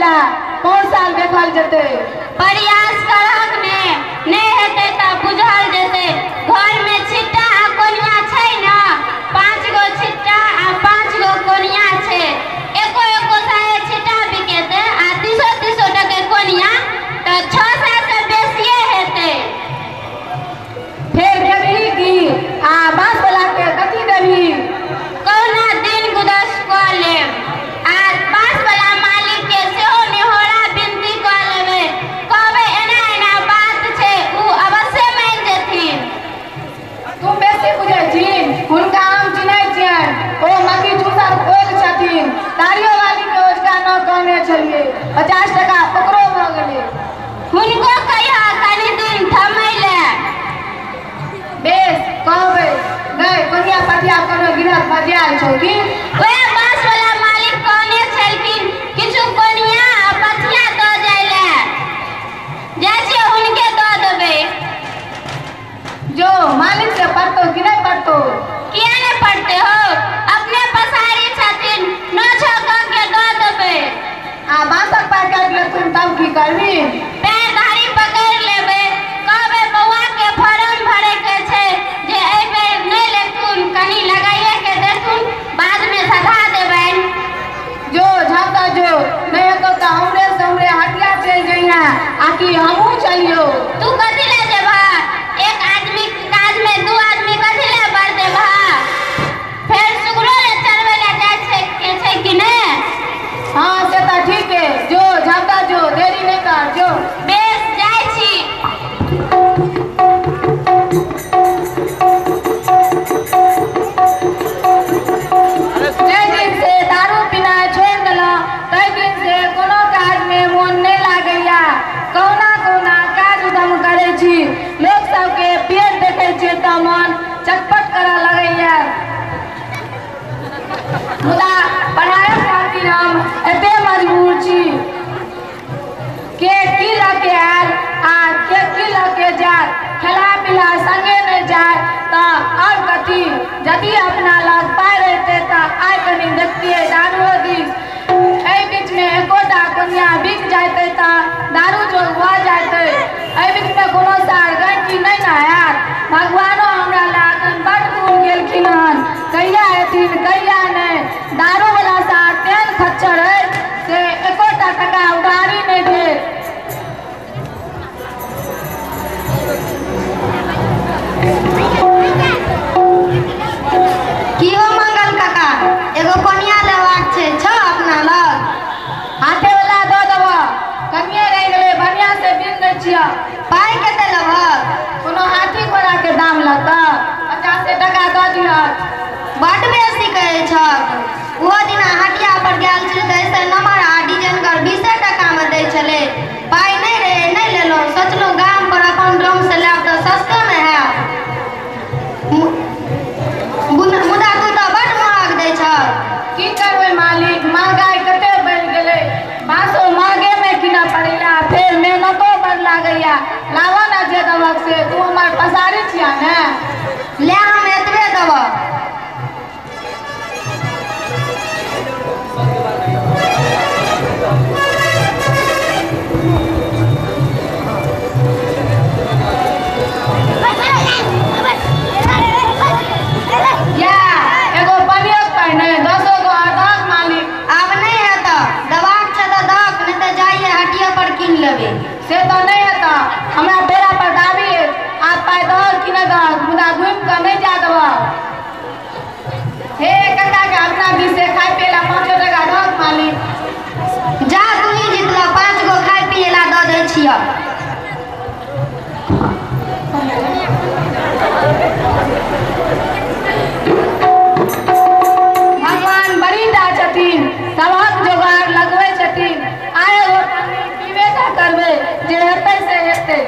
बेटा, पौर साल देखल जेतै। प्रयास करहक ने, नहि हेतै तऽ बुझल जेतै। घरमे छिट्टा आ कोनिया छै ने, 5 गो छिट्टा आ 5 गो कोनिया छै। एको एको सए छिट्टा बिकेतै आ 30-30 टके कोनिया, तऽ 600 से बेसिए हेतै। फेर खेबही की आ बाँस वाला के कथी देबही? कहुना दिन गुदस कऽ लेब आ बाँस वाला मालिक के सेहो नेहोरा विनती कऽ लेबै, कहबै एना एना बात छै, ओ अवश्य मानि जेथिन। तू बेसी बुझै छी, हुनका हम चिन्है छियनि, ओ मक्खी चूसक ओल छथिन। तारियो वाली के ओझका न कहने छलियै, 50 टका ओकरो भऽ गेलै। हुनको कहिया कनि दिन थमै लए। बेस कहबै। गै कोनिया पथिया कोनो गिरहत बजायल छौ की? वएह बाँस वाला मालिक कहने छलखिन किछु कोनिया आ पथिया दऽ जाय लए। जाइ छियै हुनके दऽ देबै। जो मालिक से पड़तौ कि नहि पड़तौ? किया नहि पड़तै हो, अपने पसारी छथिन, 9-6 कऽ के दऽ देबै। आ बाँसक पाइ काटि लेथुन तब की करबी? पैर धारी पकड़ि लेबै, कहबै बौआ के फॉर्म भरे के छै जे एहि बेर नहि लेथुन, कनि लगाइए के देथुन, बादमे सधा देबनि। जो झाँका जो, नहि हेतौ तऽ हमरे से हमरे हटिया चलि जइहे आ कि हमहूँ चलियौ। तू कथी लए जेबह? एक आदमी काजमे 2 आदमी कथी लए बढ़ देबह? फेर सुगरो लए चढ़बै लए जाइ छै के छै कि नहि? हाँ से तऽ ठीक है, जो झाँका जो, देरी नहि कर, जो। बेस जाइ छी। जाहि दिन से दारू पीनाइ छोड़ि देलहुँ ताहि दिन से कोनो काजमे मोन नहि लागैया। कहुना कहुना काज उदम करै छी, लोक सबके पेट देखै छियै तऽ मन चटपट करऽ लगैया। मुदा पढ़ाइक खातिर हम एते मजबूर छी, के की लऽ के आयल आ के की लऽ के जायत, खेला पीला संगे नहि जाय तऽ आओर कथी। यदि अपना लग पाइ रहितै तऽ आइ कनि देखतियै दारूओ दिस। एहि बीचमे एकोटा कोनिया बिक जैतै तऽ दारू जोग भऽ जैतै। एहि बीचमे कोनो सार गैंची नहि ने आयत। भगवानो हमरा लए एखन बड्ड दूर गेलखिन हन, कहिया एथिन कहिया नहि। दारूवला सार तेहन खच्चर अछि से एकोटा टका उधारी नहि देत। की हो मंगल काका, एगो कोनिया लेबाक छै, छौ अपना लग? हाथे वाला दऽ देबह, कनिये रहि गेलै, बढ़िआँ से बिन दै छियह। पाइ कते लेबहक? कोनो हाथी घोड़ा के दाम लगतह? 50 टका दऽ दिहक। बड्ड बेसी कहै छहक। ओहो दिना हटिया पर गेल छलै तऽ ऐसे नमहर आ डिजाइनगर 20 टकामे दै छलै। पाइ नहि रहै, नहि लेलहुँ। सोचलहुँ गाम पर अपन दामसँ लेब तऽ सस्तेमे हैत। मुदा तू तऽ बड्ड महग दै छहक। की करबै मालिक, महगाई कते बढ़ि गेलै, बाँसो महगेमे कीनऽ पड़ैया, फेर मेहनतो बड़ लागैया। लाबऽ ने जे देबक से, तू हमर पसारी छिया ने। ले हम एतबे देबह। या एगो पनियोक पाइ नहि, 10 गो अदहक मालिक। आब नहि हेतऽ, देबाक छै तऽ दहक, नहि तऽ जाइए हटिये पर कीन लेबै। से तऽ नहि हेतऽ, हमरा बेरा पर दाबी अछि। आब पाइ दहक कि नहि दहक, मुदा घुमि कऽ नहि जा देबह। हे काका के अपना दिस से खाय पियै ला 5 टका दहक मालिक। जा तू ही जितलह, 5 गो खाय पियै ला दऽ दै छियह। भगवान बड़ी टा छथिन, सबहक जोगार लगबै छथिन। आइ एगो पानि पीबे टा करबै, जे हेतै से हेतै।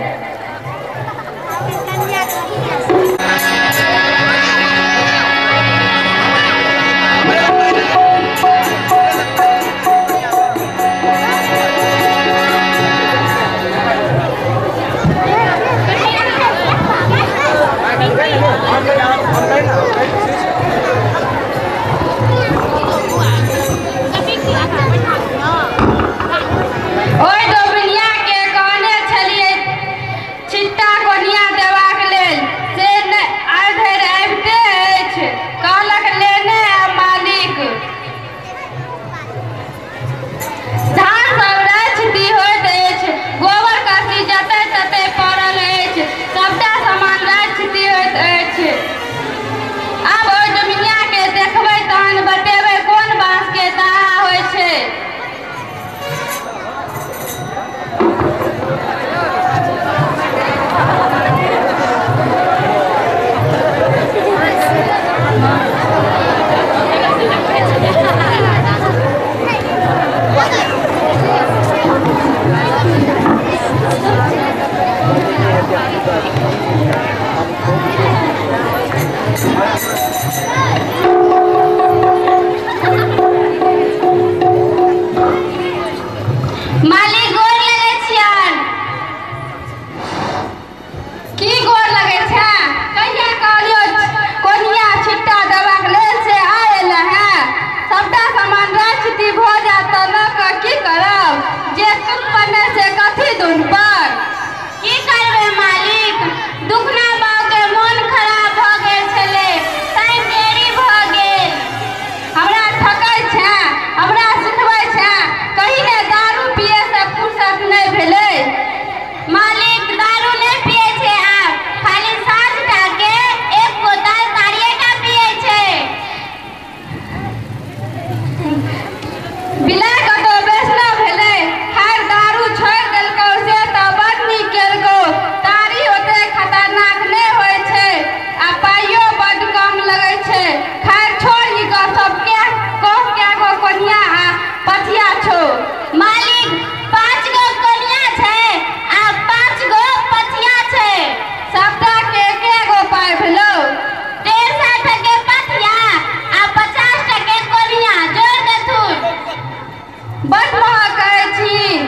बड महग कहै छी।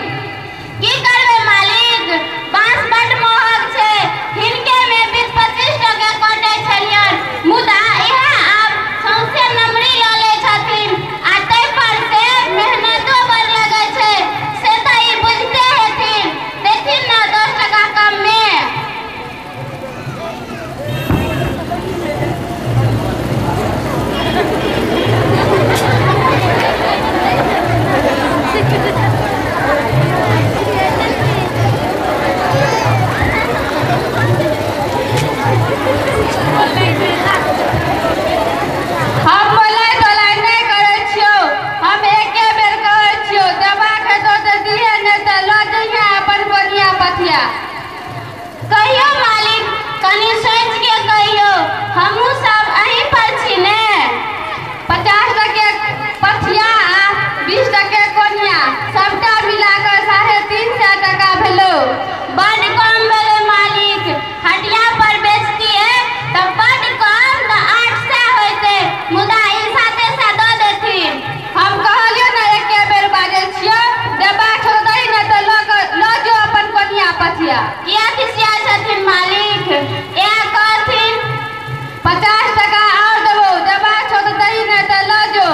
की करबै मालिक, बांस बड महग छै। हिनके में 20-25 टके कटै छलियन, मुदा इएह आब सौंसे नमरी लऽ लै छथिन आ ताहि पर से मेहनतो बड़ लगै छै, से तऽ ई बुझते हेथिन। देथिन ने 10 टका कम में। हम बोलाय तोलाय नहि करै छियौ, हम एके बेर कहै छियौ, देबाक हेतौ तऽ दिहे, नहि तऽ लऽ जइहे अपन कोनिया पथिया। कहियौ मालिक, कनि सोचि के कहियौ, हमहूँ सब अहीं पर छी ने। 50 टके पथिया आ 20 टके कोनिया, सबटा मिला कऽ 350 टका भेलौ। बड कम भेलै मालिक, हटिया पर बेचतियै तऽ बड कम तऽ 800 होइतै, मुदा ई 700 दऽ देथिन। हम कहलियौ ने एके बेर बाजै छियौ, देबाक छौ तऽ दही, नहि तऽ लऽ जो अपन कोनिया पथिया। किया खिसिया छथिन मालिक? इएह कहथिन। 50 टका आओर देबौ, देबाक छौ तऽ दही, नहि तऽ लऽ जो।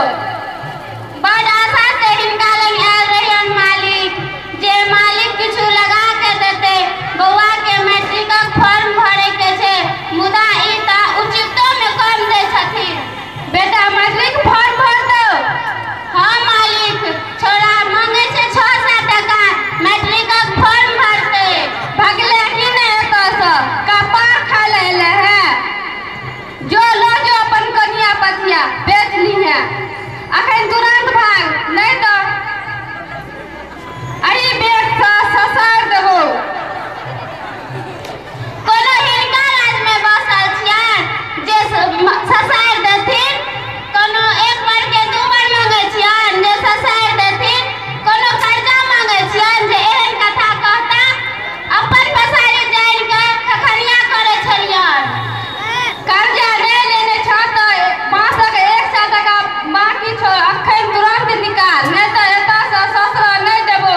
बड आशा से हिनका लग आयल रहियन मालिक, जे मालिक किछु लगा के देतै, बौआ के मैट्रिकक फॉर्म भरे के छै, मुदा ई तऽ उचितो में कम दै छथिन। बेटा मैट्रिक फॉर्म भरतौ? हाँ मालिक, छोरा मांगे छै 600 टका, मैट्रिकक फॉर्म भरतै। भगले की नहि एतऽसँ कपार खाय लए एलै हे। जो लऽ जो अपन कोनिया पथिया, बेच लीहे अखन तुरंत भाग, नहि तऽ एहि बेगसँ ससारि देबौ। कोनो हिनका राज में बसल छियनि जे ससारि देथिन? कोनो एक बार के 2 बार मांगे छियनि जे ससारि देथिन? कोनो कर्जा मांगे छियनि जे एहन कथा कहता? अपन पसारी जानि कऽ खखनिया करै छलियनि। कर्जा नहि लेने छह तऽ बाँसक 100 टका बाकी छौ, अखन तुरंत निकाल, नहि तऽ एतऽसँ ससरऽ नहि देबौ।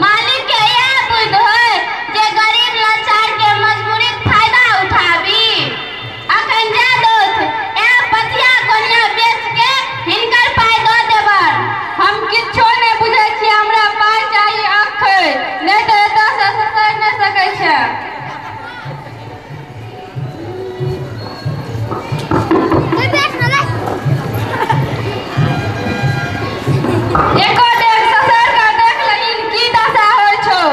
मालिक के इएह बुद्धि होय जे गरीब लाचार के मजबूरीक फायदा उठाबी। अखन जा दोथ, इएह पथिया कोनिया बेच के हिनकर पाइ दऽ देबनि। हम किछो नहि बुझै छियै, हमरा पाइ चाही अखन, नहि तऽ एतऽसँ ससरि नहि सकै छै। एको डेग ससरि कऽ देख लहीन की दशा होइ छौ।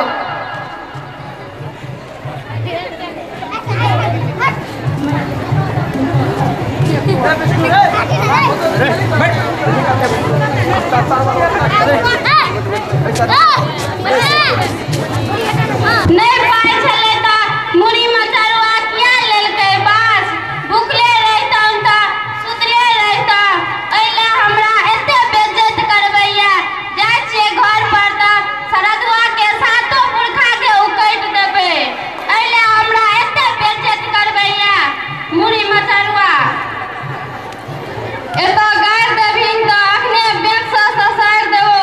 नहि पाइ छलै तऽ मुड़ी मचरुआ किया लेलकै बाँस? भुखले रहितहुँ तऽ सुतले रहितहुँ, एहि लए हमरा एते बेज्जत करबैया। जाइ छियै घर पर तऽ शरदुआ के 7 पुरखा के उकटि देबै। एहि लए हमरा एते बेज्जत करबैया मुड़ी मचरुआ। एतऽ गारि देबहिन तऽ अखने बेगसँ ससारि देबौ।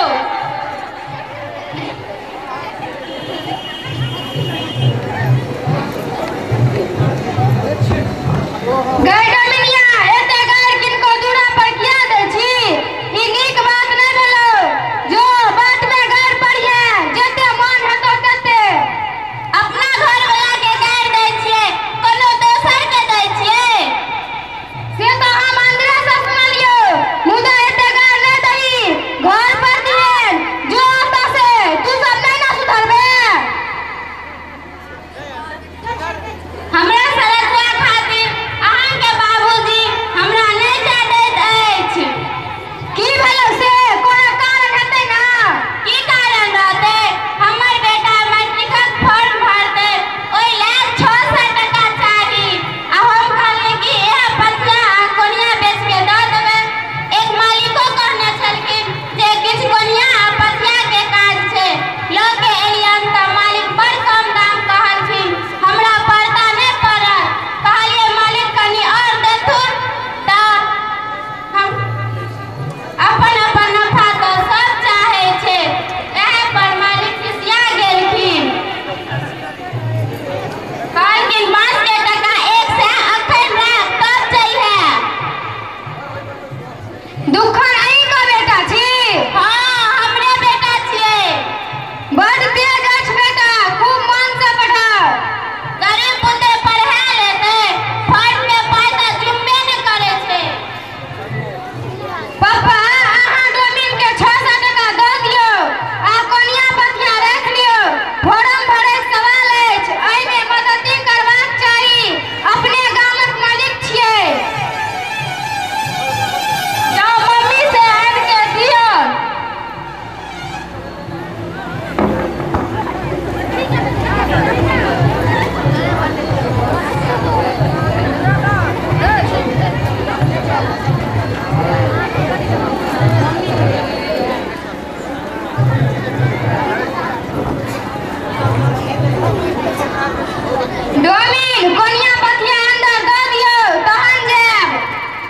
डोमिन कोनिया पथिया अंदर दऽ दियौ तहन जायब।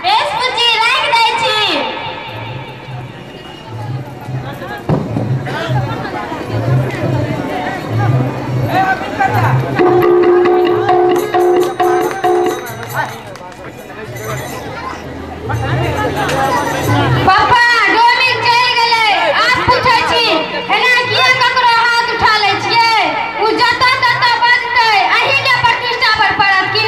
बेस बुच्ची राखि दै छी। पापा डोमिन चलि गेलै। आब पूछै छी एना किया ककरो हाथ उठा लै छियै? ओ जतऽ ततऽ बजतै, अहीँके प्रतिष्ठा पर पड़त कि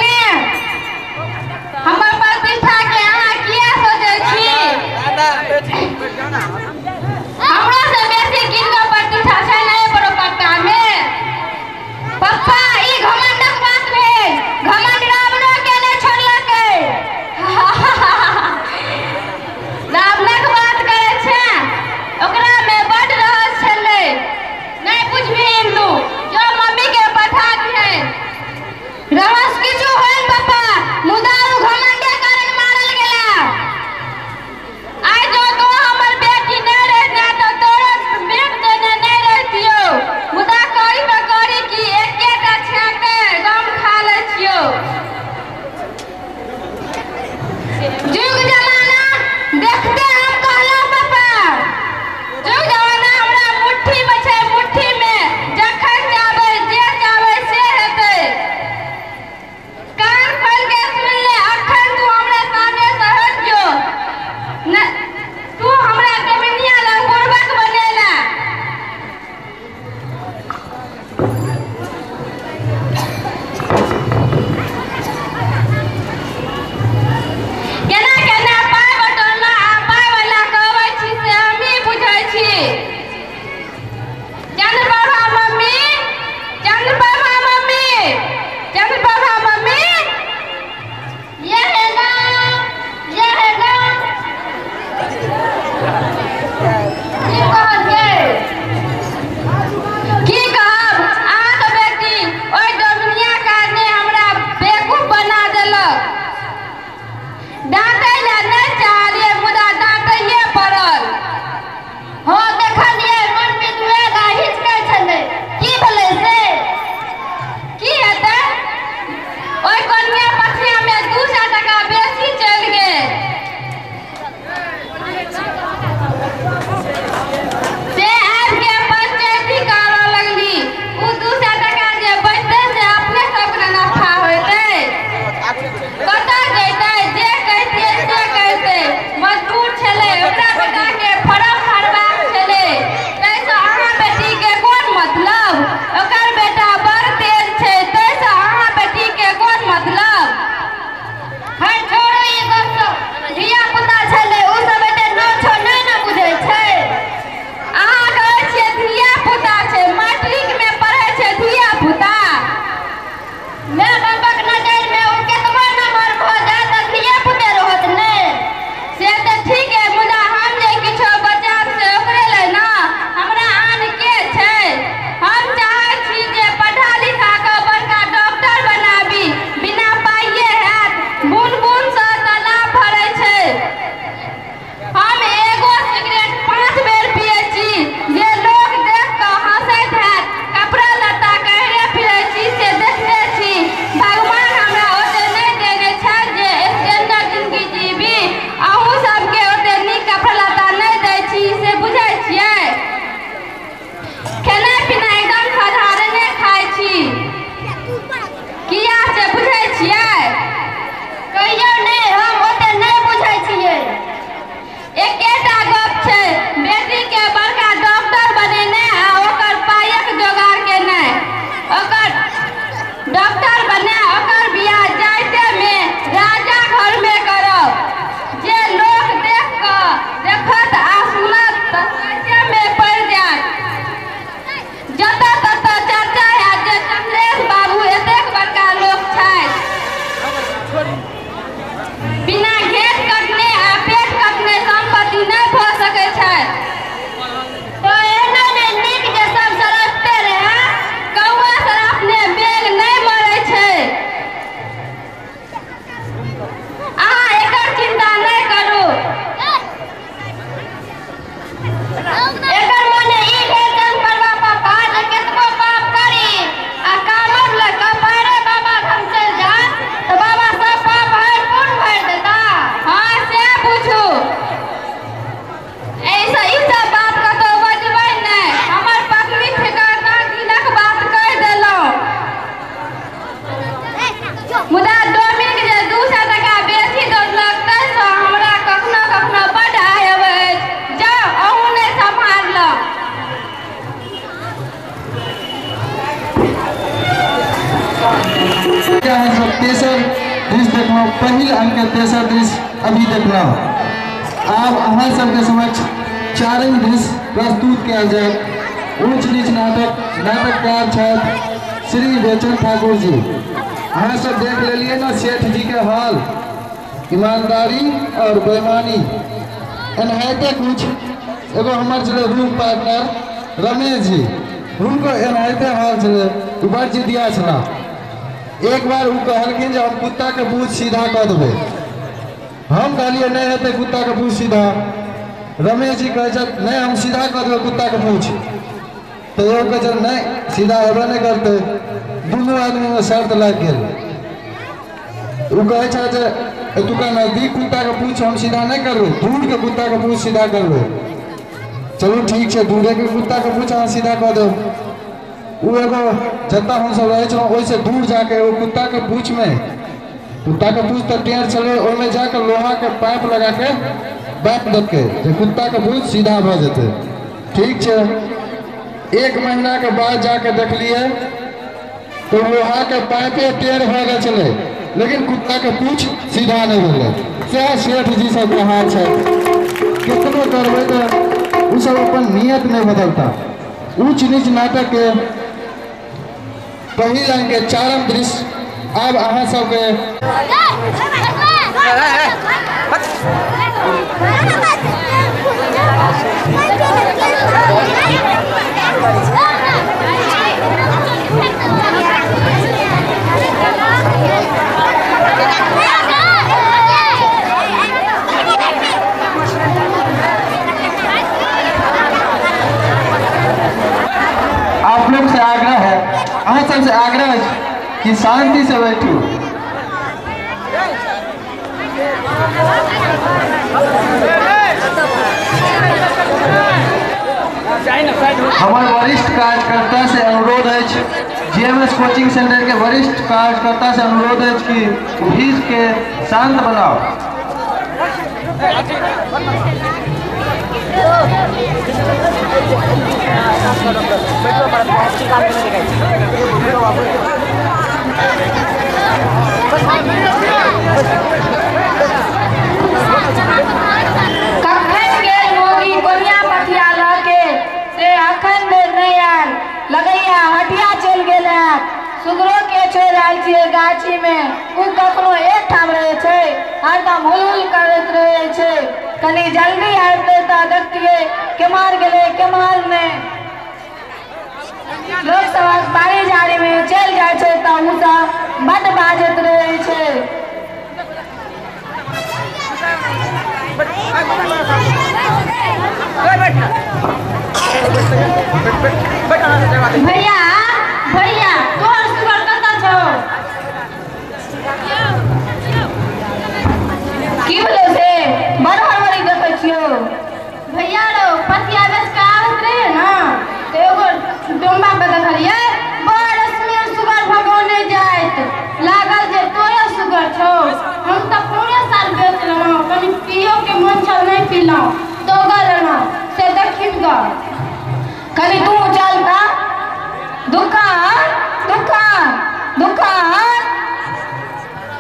अहाँ सब तेसर दृश्य देखलहुँ, पहिल अंक के तेसर दृश्य अभी देखलहुँ। आब अहाँ सबके समक्ष चारिम दृश्य प्रस्तुत कयल जायत। ऊंच नीच नाटक नाटककार छथि श्री बेचन ठाकुर जी। अहाँ सब देख लेलिए ना सेठ जी के हाल, ईमानदारी और बेईमानी एनाहिते कुछ। एगो हमर छलै रूम पार्टनर रमेश जी, हुनको एनाहिते हाल छलै, ओ बड़ जिदिया छलाह। एक बार ओ कहलखिन जे हम कुत्ता के पूछ सीधा कऽ देबै। हम कहलियै नहि हेतै कुत्ता के पूछ सीधा। रमेश जी कहै छथि नहि हम सीधा कऽ देबै कुत्ता के पूछ। तऽ एगो कहै छथि नहि सीधा हेबे नहि करतै। दुनू आदमीमे शर्त लागि गेल। ओ कहै छथि जे एतुका नजदीक कुत्ता के पूछ हम सीधा नहि करबै, दूर के कुत्ता के पूछ सीधा करबै। चलू ठीक छै, दूरे के कुत्ता के पूछ अहाँ सीधा कऽ देब। ओ एगो जतऽ हमसब रहै छलहुँ ओहिसँ दूर जाके एगो कुत्ता के पूछमे, कुत्ता के पूछ तऽ टेढ़ छलै, ओहिमे जाके लोहा के पाइप लगाके बाँधि देलकै जे कुत्ता के पूछ सीधा भऽ जेतै। ठीक छै, एक महीना के बाद जाके देखलियै तो लोहा के पाइपे टेढ़ भऽ गेल छलै, लेकिन कुत्ता के पूछ सीधा नहि भेलै। सएह सेठ जी सबके हाल छै, केतनो करबै तऽ ओ सब अपन नियत नहि बदलता। ऊंच नीच नाटक के पहिल अंक के चारम दृश्य आब अहाँ सबके आप लोग से आग्रह है, अहाँ सबसे आग्रह है कि शांति से बैठू। हमारे वरिष्ठ कार्यकर्ता से अनुरोध है, जीएमएस कोचिंग सेंटर के वरिष्ठ कार्यकर्ता से अनुरोध है कि भीड़ के शांत बनाओ। कखन गेल मोगी कोनिया पथिया लऽ के से अखन धरि नहि आयल, लगैया हटिया चलि गेल हैत। सुगरो के छोड़ि आयल छियै गाछी में, ओ कखनो एक ठाम रहै छै, हरदम हुल हुल करैत रहै छै। कनी जल्दी आबितै तऽ देखतियै केम्हर गेलै केम्हर नहि। लोक सभक बाड़ी झाड़ी में चलि जाइ छै तऽ ओ सब बड्ड बाजैत रहै छै। भैया भैया तोहर सुगर कतऽ छौ? की भेलै से बड़ हड़बड़ी देखै छियौ? भैया रो पथिया बेच कऽ आबैत रहियै ने तऽ एगो डोम्बा के देखलियै बड़ सुन्दर सुगर भगौने जाइत, लागल जे तोरे सुगर छौ। हम तऽ पूरे साल बेच लेलहुँ, कनि पियो के मन छल नहि पीलहुँ, दौगल एलहुँ से देखिन गऽ। कनि तू चल तऽ दुकान दुकान दुकान।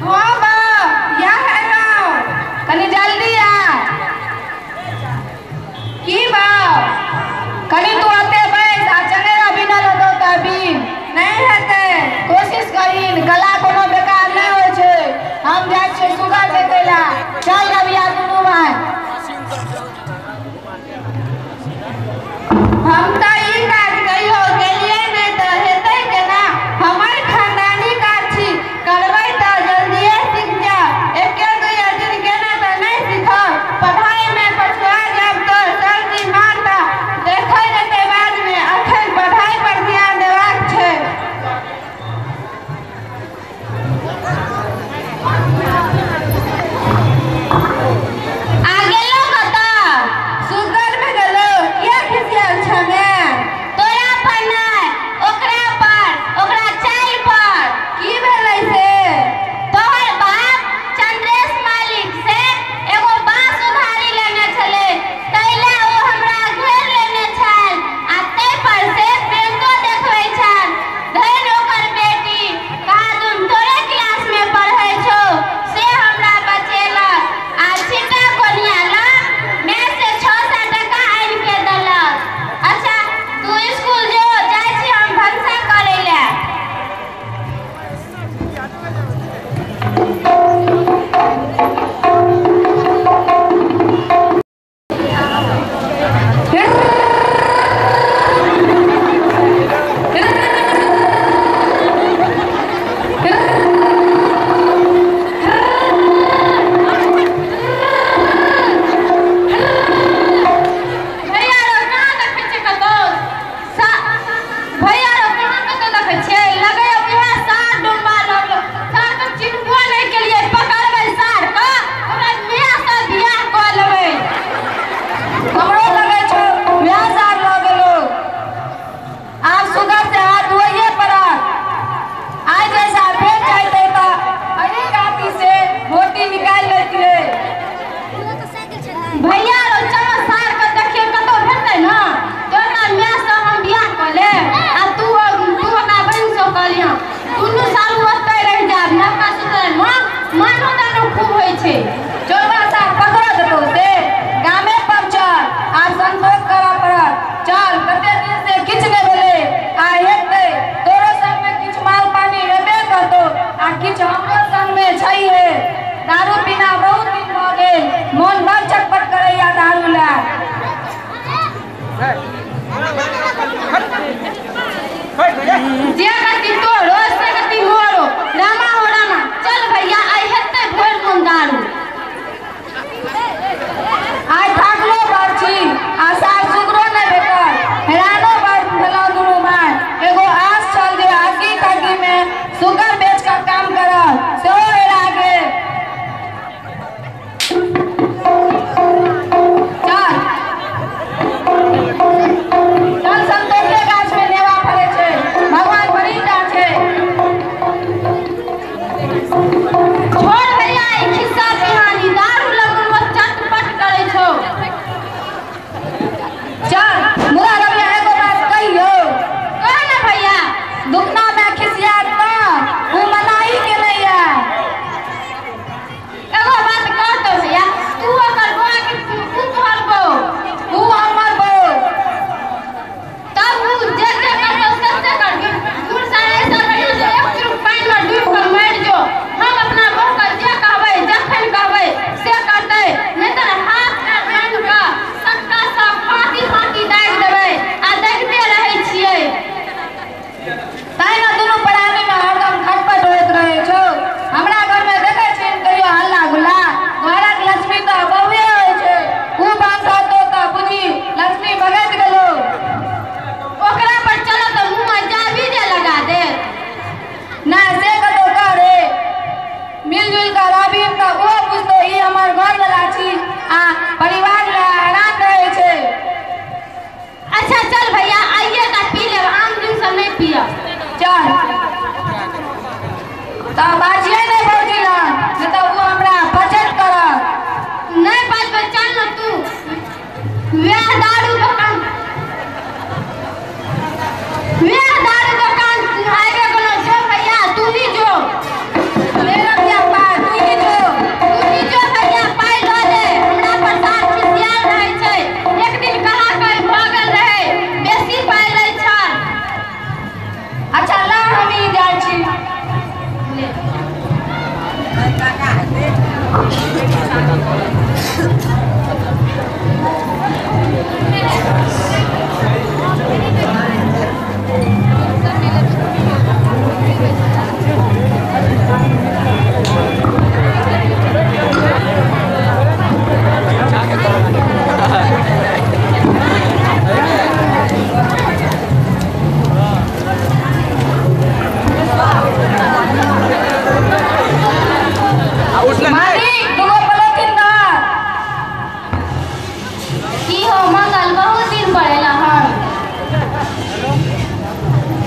हाँ बा यह एलहुँ, कनि जल्दी आ। की बा? कनि तू ओते बैस आ चनेरा बिनल हेतौ तऽ बीन। नहि हेतै। कोशिश करीन, कला कोनो बेकार नहि होइ छै। हम जाइ छियै सुगर देखै लए। चल रबिया दुनू भाय।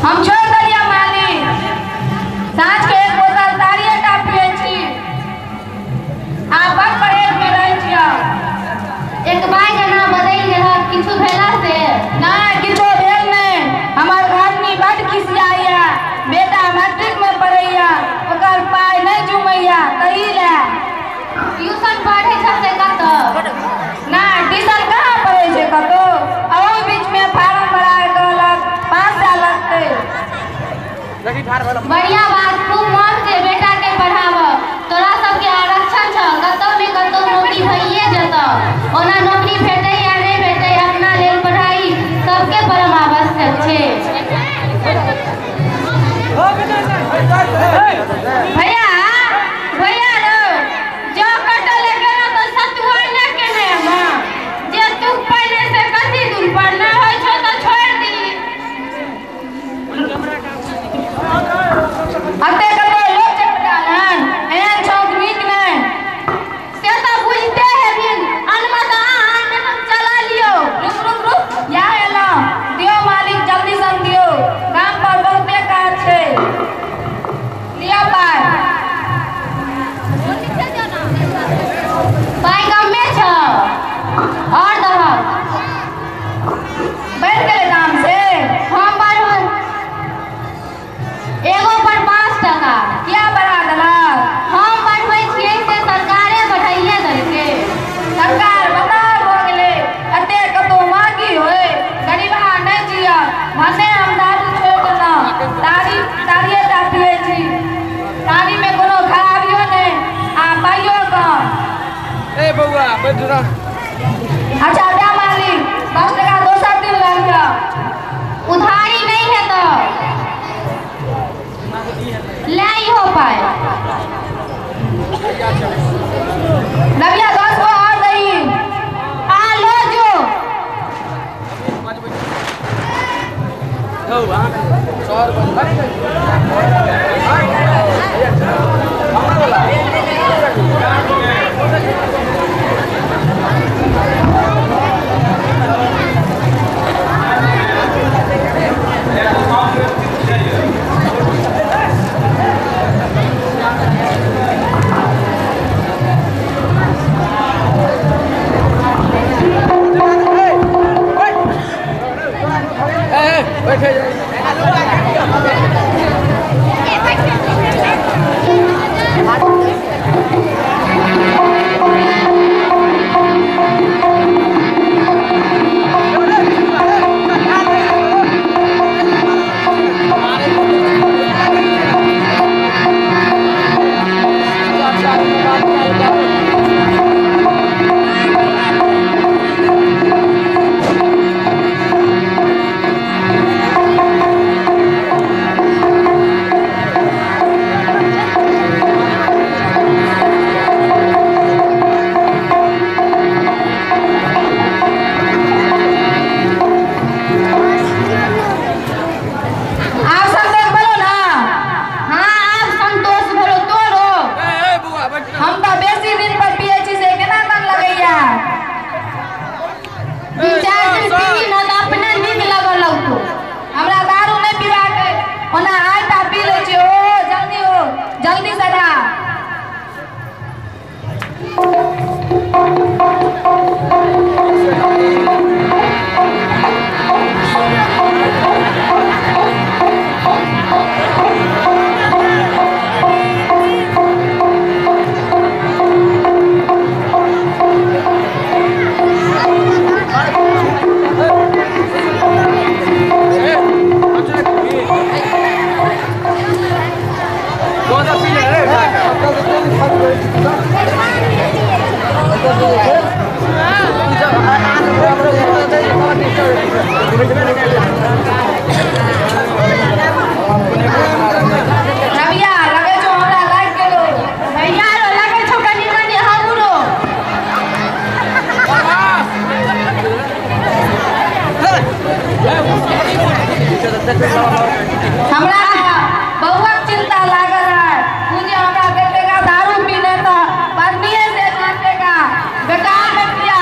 हम छोड़ देलियै मालिक। साँझ के एक बोतल ताड़िए टा पियै छी आ बड़ परहेज में रहै छियै। एक बार एना बदलि गेलहक किछु भेला से? नहि किछो भेल नहि। हमर घरनी बड खिसियाइया, बेटा मैट्रिक में पढ़ैया, ओकर पाइ नहि जुमैया तही लए। ट्यूशन पढ़ै छ से कतऽ? नहि ट्यूशन कहाँ पढ़ै छै कतौ। अहू बीच में फार्म भरा कहलक 500 लगतै। बढ़िया बात, खूब मन से बेटा के पढ़ाब। तोरा सबके आरक्षण छ, कतौ ने कतौ नौकरी भइए जेतौ। ओना नौकरी भेटै या नहि भेटै, अपना लेल पढ़ाई सबके परम आवश्यक छै। भैया भैया रो जो कटल गेलो तो सतुआ ने केने मां, जे तू पहिले से कथी दूर पर ना होय छौ त छोड़ दी। अते कतौ लोक चपटा हन, एहन छौक नीक नहि। से त बुझते हेबिन, अनमा त अहाँ ने हम चला लियो। रुक रुक रुक, या एलहुँ। दियौ मालिक जल्दी सन दियौ, गाम पर बहुते काज छै। लिअ पाइ। पाइ कमे छौ, और दहक। बढ़ि गेलै दाम से? हम बढ़ एगो पर 5 टका। किया बढ़ा देलक? हम बढ़बै छियै से सरकारे बढ़ाइए देलकै। सरकार बताह भऽ गेलै, एते कतौ महगी होय, गरीबा नहि जियत। भने हम दारू छोड़ि देलहुँ, ताड़ी ताड़िए टा पियै छी। ताड़ीमे कोनो खराबियो नहि आ पाइयो कम। ए बौआ बैठ रह। अच्छा दे मालिक, 10 टका दोसर दिन लऽ लिअ। उधारी नहीं है तो ले इहो पाइ। नबिया 10 गो और दही। आ लो जो। आब संतोष भेलो ना? हाँ आब संतोष भेलो तोरो। हम तऽ बेसी दिन पर पियै छी से केना मन लगैया। 2-4 दिन पीबी न तऽ अपने नीक लगऽ लगतौ। हमरा दारू नहि पीबाक अइ, ओना आइ टा पी लै छी। ओ जल्दी हो, जल्दी सधा। रबिया लगै छौ हमरा लागि गेलो। भैया रो लगै छौ कनि मनि हमरो। हमरा बौआक चिंता लागल है। तू जे हमरा देखेगा दारू पीने तऽ पत्नीए से डांटेगा, बेकार में पिया।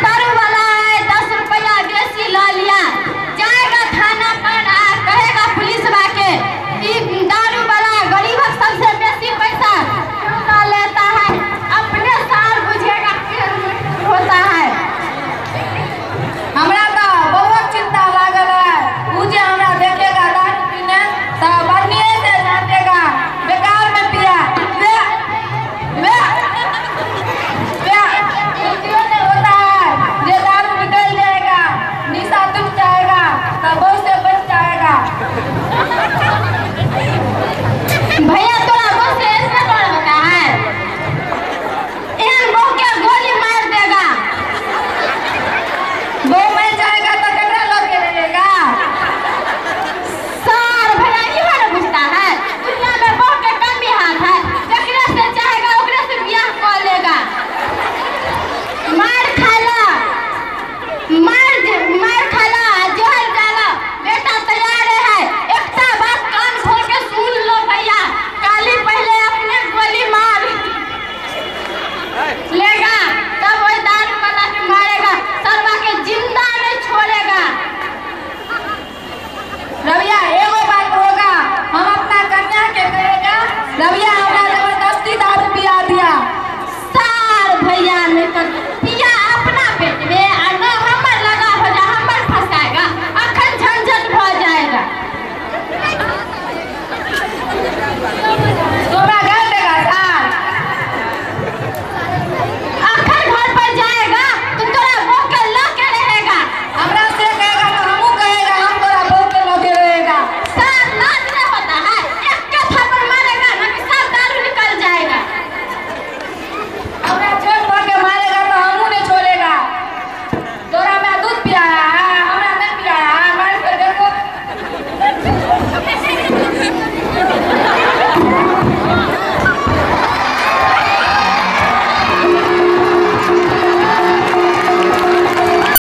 दारू वाला है 10 रुपया बेसी लऽ लिया, जाएगा थाना पर आ रबिया।